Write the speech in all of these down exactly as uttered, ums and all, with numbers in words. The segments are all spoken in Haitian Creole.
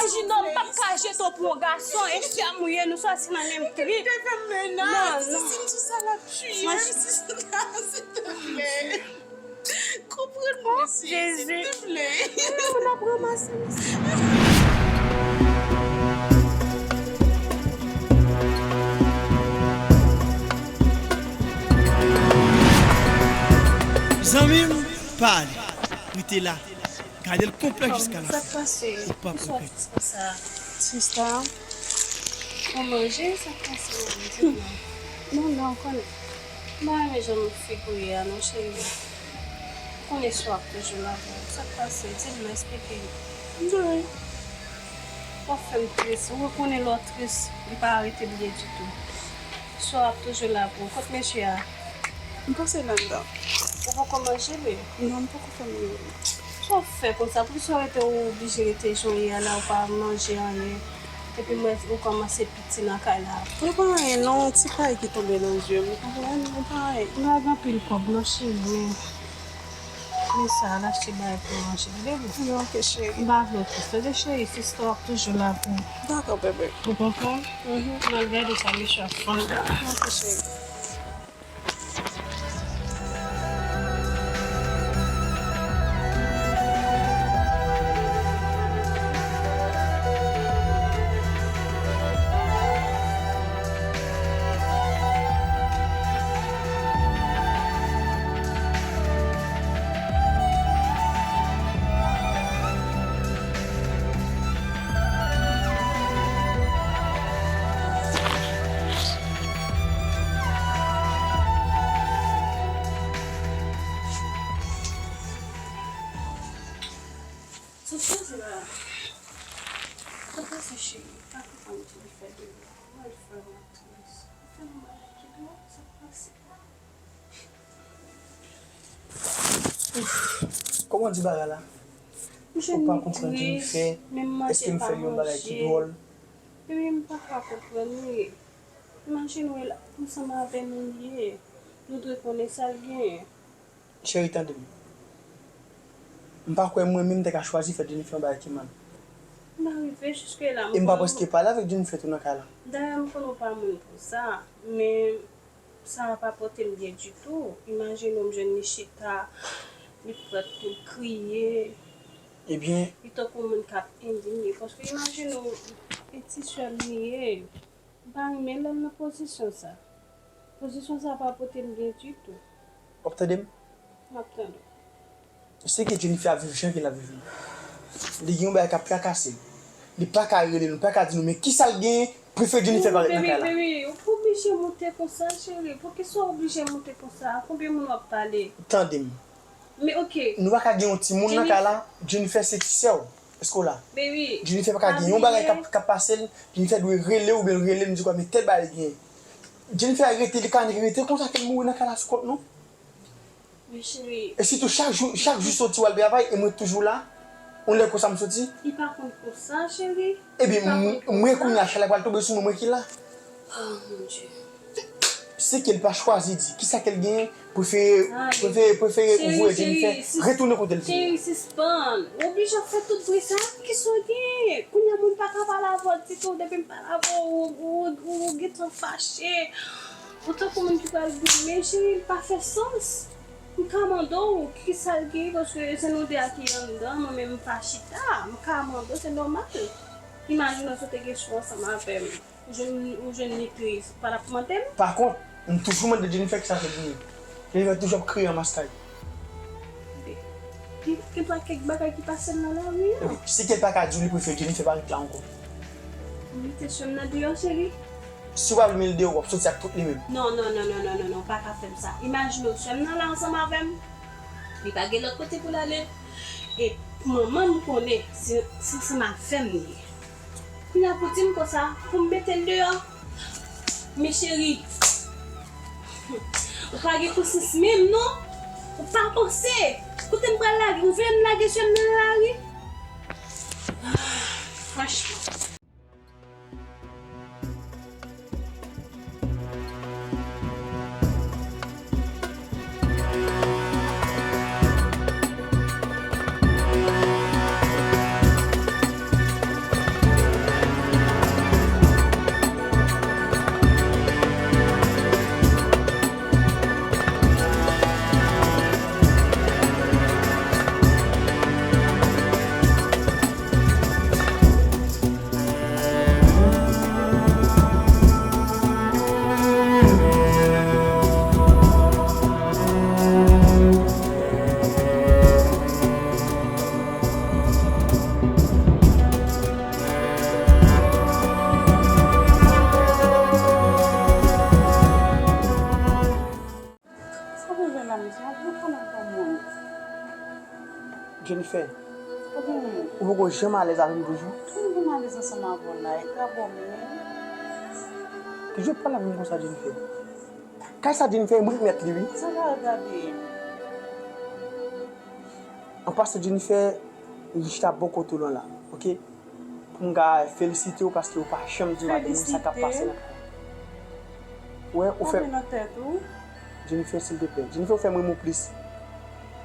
Jino, m p ap ka jete w pou yon gason, e sè m ou ye, nou sòti nan menm trip. Li te fè m menas. Non, non. Si m sou sa, l ap tiye m, si sa, silteplè. Konprann mwen, mesye, silteplè. Moun ap ranmase m. Zanmi m, pa ale. Rete la. Gade l konplè jiska la. Sa k pase? Ou p ap regrèt. Sista, ou manje? Sa k pase, mwen di non. Non, non, ou konnen. M pa renmen jan m figure a non, cheri. Ou konnen sè w ap toujou la pou ou. Sa k pase? Di m non, eksplike m. M di w wi. W ap fè m tris. Ou konnen lè w tris, li pa rete byen ditou. Sè w ap toujou la pou ou. Kot mesye a? M pase l anndan. Ou poko manje, bebe? Non, m poko fè manje. Sa w fè konsa? Poukisa w rete, ou oblije rete jan w ye a la, ou pa manje anyen? Epi m wè ou kòmanse piti nan kay la. Ou pa anyen non, yon ti kay ki tonbe nan zye m, ou konprann? Ou pa anyen. M pa gen anpil kòb non, cheri, men men sa, n achte bagay pou manje, tande boo? Wi, ok, cheri. M pa vle w tris, tande cheri, sista w ap toujou la pou ou. Dakò, bebe. Ou konprann? Mhm. M al gade sa mesye ap fè anndan. Ok, cheri. Sa k pase la? Sa k pase, cheri? Pa konprann ki li fè de mwen. Mwen vrèman tris. Ou fè yon bagay ki dwòl, sa k pase? Kòman di bagay la? Ou pa konprann ki li fè? Èske m fè yon bagay ki dwòl? Epi m pa ka konprann li. Imajine w, l ansanm avè nou li ye. Nou dwe konnen sa l genyen. Cheri, tande m. M pa kwè mwen menm m te ka chwazi fè Jennifer yon bagay ki mal. M pa rive jiske la. E m pa prèske pale avèk Jennifer tou nan kay la. Dayè, m konnen w pa moun pou sa, men sa a pa pote m byen ditou. Imajine w, m jwenn li chita, li prèt pou l kriye. Ebyen. Li tankou moun k ap endinye. Paske imajine w, e ti sè m li ye. M pa renmen lè l nan pozisyon sa. Pozisyon sa pa pote m byen ditou. W ap tande m? M ap tande w. Se ke Jennifer ap viv jan ke l ap viv la. Li gen yon bagay k ap trakase l. Li pa ka rele nou, pa ka di nou, men kisa l genyen, prefere Jennifer pa ret nan kay la. Baby, baby, ou pa oblije moute konsa, cheri. Poukisa w oblije moute konsa? Konbyen moun w ap pale? Tande m. Men ok. Nou pa ka gen yon timoun nan kay la, Jennifer se ti sè w. Èske w la? Jennifer pa ka gen yon bagay k ap, k ap pase l, Jennifer dwe rele w oubyen l rele m di kwa men tèl bagay li genyen. Jennifer rete, li ka rete konsa ke l mouri nan kay la sou kont nou. Men cheri. E sitou chak jou, chak jou soti w al travay e mwen toujou la. Yon lè konsa m soti. Li pa konn konsa, cheri. Ebyen, mwen kounye a, chalè pral tonbe sou mwen, mwen ki la. Oh, mon Dieu. Se ke l pa chwazi di kisa ke l genyen, prefere, prefere, prefere ou voye Jennifer retounen kote l te ye. Cheri, sispann. Ou oblije ap fè tout bri sa. Kisa w genyen? Kounye a moun pa ka pale avè w ditou. Depi m pale avè w, ou, ou, ou, ou gentan fache. Ou tankou moun ki pral goumen, cheri, li pa fè sans. M ka mande w kisa l genyen, paske se nou de a ki anndan, mwen menm m pa chita. M ka mande w, se nòmal. Imajine w si w te gen chwa ansanm avè m. Ou jwenn, ou jwenn li tris, ou pa t ap mande m? Pa kont, m toujou mande Jennifer kisa ke l genyen. Jennifer toujou ap kriye an maskay. Gen, gen dwa kèk bagay ki pase l nan lari an. Epi, si ke l pa ka di w li prefere Jennifer pa ret la ankò. Ou mete sè m nan deyò, cheri? Si w pa vle men l deyò, w ap soti ak tout li menm. Non, non, non, ou pa ka fè m sa. Imajine w, sè m nan la ansanm avè m. Li pa gen lòt kote pou l ale. E manman m konnen se, se ansanm avè m li ye. Kounye a pou di m konsa, pou m mete l deyò. Men cheri, ou pa gen konsyans menm non. Ou pa panse. Kote m pral lage? Ou vle m lage sè m nan lari? Franchman. Fè. Ou poko janm alèz avè m toujou? Tou m vin alèz ansanm avè w la, e ka bò m ye. Ki jan w ap pale avè m konsa, Jennifer? Kay sa, Jennifer, mwen k mèt li, wi. Sa ka regade m. An pasan, Jennifer, m chita bò kote w lan la, oke? Pou m ka felisite w paske w pa janm di madanm mwen sa k ap pase nan kay la. Wè, ou fè. Tape nan tèt ou. Jennifer, silteplè. Jennifer, ou fè m renmen w plis.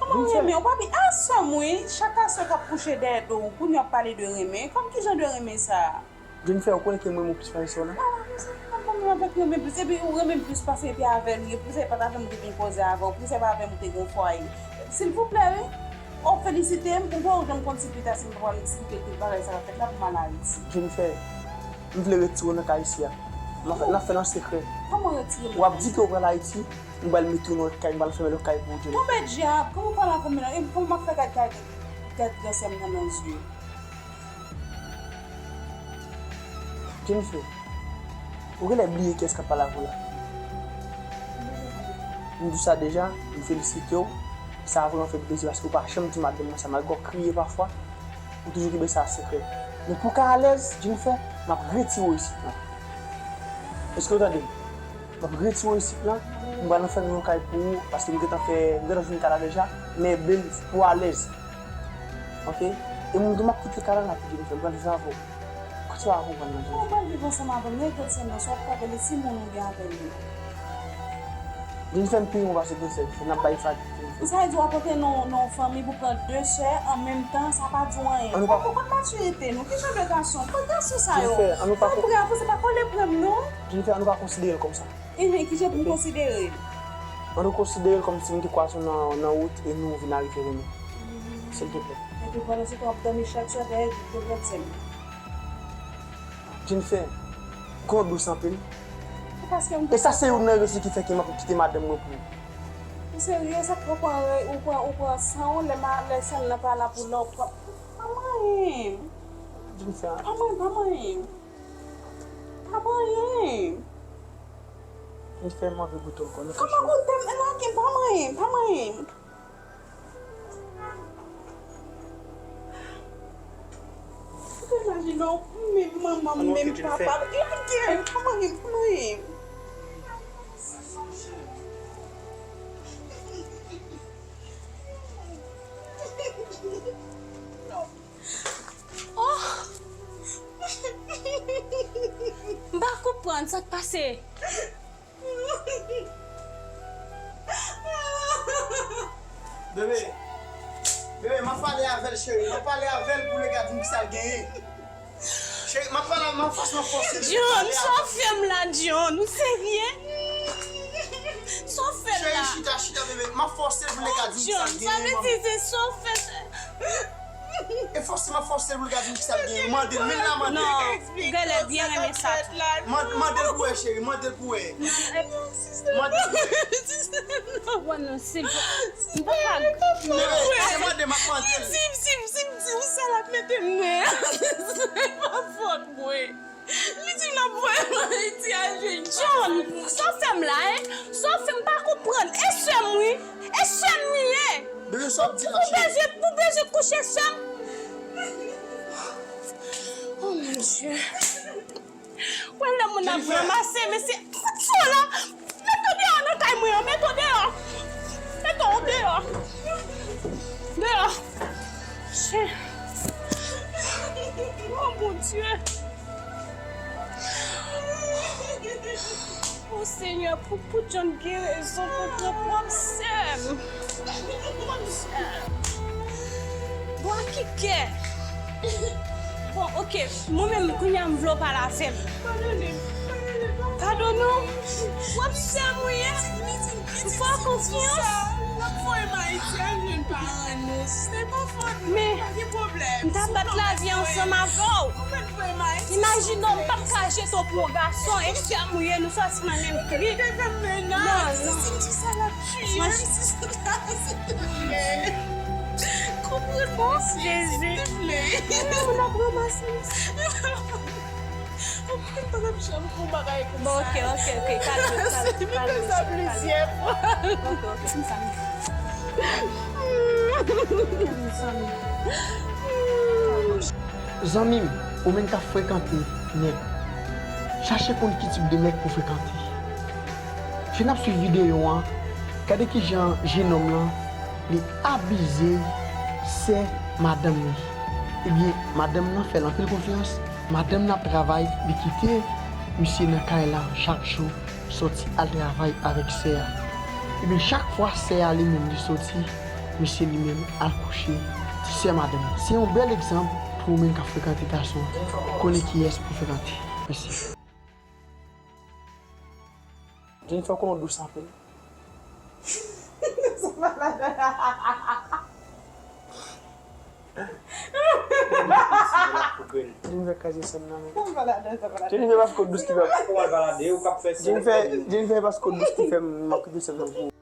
Kòman w renmen w, papi? A, sè m, wi. Chak aswè k ap kouche dèyè do w, kounye a w ap pale de renmen. Kòm ki jan de renmen sa a? Jennifer, ou konnen ke m renmen w plis pase sè w lan? A, men sa pa bon avèk renmen plis. Epi ou renmen m plis pase epi avè l, wi. Poukisa se pa t avè m ou te vin koze avè w? Poukisa se pa avè m ou te gen yon fwaye? Silvouplè, wi. O, felisite m, ou pa janm konn si pita si m pral eksplike tout bagay sa k ap fèt la pou m al Ayiti. Jennifer, m vle retire w nan kay isi a. N ap fè, n ap fè l an sekrè. Kòman retire m? W ap di ke w pral Ayiti, m pral mete w nan lòt kay, m pral fèmen lòt kay pou ou, Jennifer. Tonbe dyab, kòman w pral fèmen nan? E kòman m ap fè gad, gad, gad gransè m nan nan zye? Jennifer, ou genlè bliye kiyès k ap pale avè w la. M di w sa deja, m felisite w. Sa vrèman fè m plezi paske w pa janm di madanm mwen sa, malgre w ap kriye pafwa, ou toujou kenbe sa sekrè. Men pou w ka alèz, Jennifer, m ap retire w isit lan. Èske w tande m? M ap retire w isit lan, m pral anfèmen yon kay pou ou, paske m gentan fè, m gentan jwenn kay la deja, meble l pou w alèz. Oke? E m tou m ap kite kay la, m ap kite misye, m pral viv avè w. Kote w a konprann nan, Jennifer? Ou pral viv ansanm avè m, regrèt sèlman, sa w ap ka rele timoun ou gen avè l yo. Jennifer, m pi bon pase grandsè, Jennifer, n ap bay fati, Jennifer. Sa vle di w ap antre nan, nan yon fanmi pou pran de sè an menm tan, sa pa di w anyen. An nou pa. Ou konn matirite nou, ki jan de gason? Kot gason sa yo? Jennifer, an nou pa. Tanpri, avanse, pa kole pran m non. Jennifer, an nou pa konsidere l kòm sa. Enhen, kijan pou m konsidere l? An nou konsidere l kòmsi nou te kwaze nan, nan wout e nou vin arive renmen. Silteplè. Epi pandan se tan w ap dòmi chak swa dèyè de grandsè m. Jennifer, kò w dous anpil. Se paske m. E sa se youn nan rezon ki fè ke m ap kite madanm mwen pou ou. Ou serye? Sa k fè w pran, ou pran, ou pran san w lè ma, lè san nan pa la pou lè w pran. Pa manyen m. Jennifer. Pa manyen m, pa manyen m. Pa manyen m. Li fè m anvi goute w ankò. Kòman goute m? Lage m, pa manyen m, pa manyen m. Ou te imajine w, menm manman m, menm papa m, lage m, pa manyen m, pa manyen m. Oh! M pa konprann sa k pase. Bebe, bebe, m ap pale avè l, cheri. M ap pale avè l pou l ka di m kisa l genyen. Cheri, m ap pale, m ap fòse, m ap fòse l. John, sa w fè m la, John? Ou serye? Sa w fè m la? Cheri, chita, chita, bebe. M ap fòse l pou l ka di m kisa l genyen, manmi. John, sa vle di se sa w fè. E fòse m ap fòse l pou l ka di m kisa l genyen. Mande l, men l la mande l. Non, ou genlè byen renmen sa tou. Man-, mande l pou wè, cheri, mande l pou wè. Mande l pou wè. Wè non, silvouplè. M pa ka. Bebe, se mande m ap mande l. Si, si, si m di w sa l ap mete m nen. Se pa fòt mwen. Li di l ap voye m Ayiti al jwenn John, sa w fè m la, en? Sa w fè m, m pa konprann. E sè m, wi. E sè m li ye. Bebe, sa w ap di la, cheri? Ou bezwen, ou bezwen kouche sè m? Oh mon Dieu. Wè lè moun ap ranmase, mesye, fout sa la. Mete w deyò nan kay mwen an, mete w deyò. Mete w deyò. Deyò. Chen. Oh mon Dieu. Oh Senyè, pou, pou John gen rezon pou pran pwòp sè m. Pwòp sè m. Bon, a ki kè? Bon, oke, mwen menm, kounye a m vle w pale avè m. Padone m. Padone w? W ap sè m ou ye? M fè w konfyans. L ap voye m Ayiti al jwenn paran nou. Se pa fòt mwen, pa gen pwoblèm. Men m ta bat lavi ansanm avè w. Imajine w, m p ap ka jete w pou yon gason, e sè m ou ye, nou sòti nan menm trip. Non, non. Franchman. Konprann mwen, Jezi. Moun ap ranmase m. Mwen pa t ap janm fè yon bagay konsa. Bon, oke, oke, oke. Kalme w, kalme w, kalme w. Mwen fè sa plizyè fwa. Oke, oke, m kalme. Zanmi m, ou menm k ap frekante nèg, chache konn ki tip de nèg pou frekante. Jan n ap swiv videyo an, gade kijan jenòm lan li abize sè madanm li. Ebyen, madanm nan fè l anpil konfyans, madanm nan ap travay, li kite misye nan kay la chak jou, sòti al travay avèk sè a. Ebyen, chak fwa sè a li menm li sòti, misye li menm al kouche ti sè madanm li. Se yon bèl egzanp pou ou menm k ap frekante gason, konnen kiyès pou frekante. Mèsi. Jennifer, konnen w dous anpil. Jennifer kraze sè m nan, men. Jennifer, paske w dous ki fè m. Jennifer, Jennifer, paske w dous ki fè m, m ap kite sè m nan pou ou.